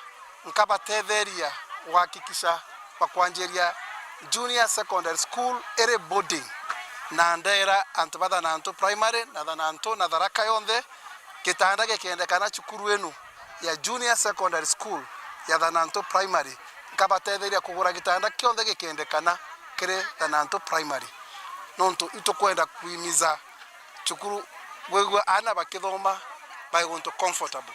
nkabatetheria guhakikisha bakwanjiria junior secondary school iri boarding, na ndera antu ba Thanantu Primary na Thanantu na Tharaka yonthe, gitanda gikendekana cukuru inu ya Junior Secondary School ya Thanantu Primary, nkabatetheria kugura gitanda kionthe gikendekana kiri Thanantu Primary, nontu itukwenda kuimiza cukuru gwigua aana bakithoma bai guntu comfortable.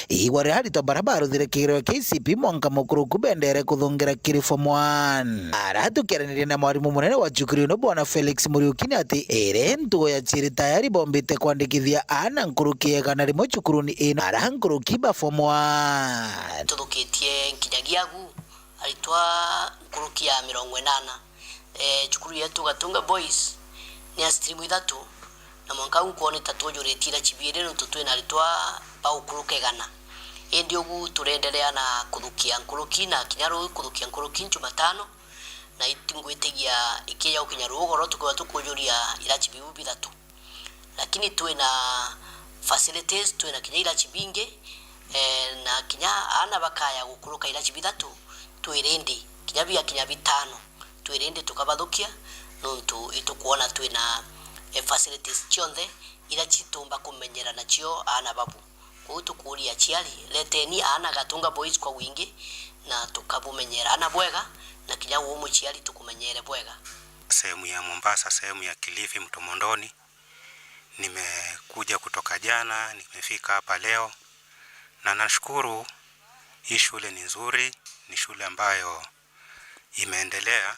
Igwa ria aritwa baria baruthire kigerio kia K C P E mwanka mukuruku bendere kuthungira kiri form one. Ara tukiaraniria na mwarimu munene wa cukuru ino, Bwana Felix Muriuki, ni ati iri ntugo ya ciiri tayari bombite kwandikithia aana nkuruki ya igana rimwe cukuruni ino, ara nkuruki ba form one. Tuthukitie nkinyagia agu aritwa nkuruki ya mirongo inana. Eh, cukuru yetu Gatunga Boys ni ya stream ithatu, na mwanka uu nkwona ta twonjuritie irachi biiri nontu twina aritwa ba gukuruka igana. Indi ugu tureenderea na kuthukia nkuruki, na kinya ruu kuthukia nkuruki Jumatano, na it-, ngwitigia ikija gukinya ruu ugoro tukeethirwa tukujuria irachi biu bithatu. Lakini twina facilities, twina kinya irachi bingi, eh, na kinya aana bakaya gukuruka irachi bithatu, twi ready, kinya biakinya bitano, twi ready tukabathukia, nontu itukwona twina, eh, facilities cionthe iria citumba kumenyera nacio aana babu. Kwou tukuuria aciari, reteni aana Gatunga Boys kwa wingi, na tukabumenyera aana bwega, na kinya uu muciari tukumenyere bwega. Sehemu ya Mombasa, sehemu ya Kilifi, Mtomondoni, nimekuja kutoka jana, nimefika hapa leo, na nashukuru. Hii shule ni nzuri, ni shule ambayo imeendelea,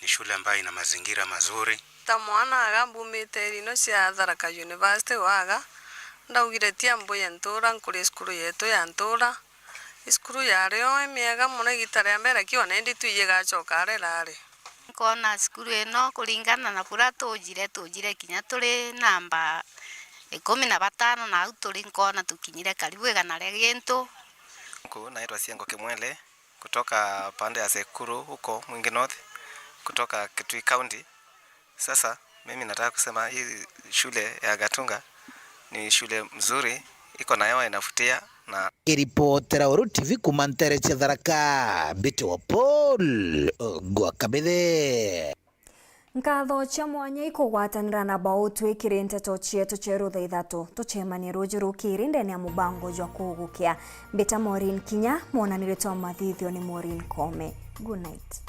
ni shule ambayo ina mazingira mazuri. Ta mwana aga mbumite iri ino cia Tharaka University waga, ndaugire tia mbuye ntura nkuri cukuru yetu ya ntura. Cukuru yari o imiega mono igita ria mbere, lakini ona indi tui igacoka aria irari. Nkona cukuru ino kuringana na kuria tujire, tujire kinya turi namba ikumi na batano, na au turi nkona tukinyire karibu igana ria gintu. Huku naitwa Siengo Kimwele, kutoka pande ya Sekuru huko Mwingi North, kutoka Kitui County. Sasa mimi nataka kusema hii shule ya Gatunga ni shule mzuri, iko na hewa inavutia na Kiripotera Weru T V kuuma nteere cia Tharaka, mbitagwa Paul Ngwakabithe. Nkatho cia mwanya ikugwatanira na bau twikiri nteto cietu cieru thaa ithatu. Tucemanie ruuju rukiri ndene ya mubango jwa kugukia. Mbita Maureen Kinya, mwonaniri twa mathithio ni Maureen Kome. Good night.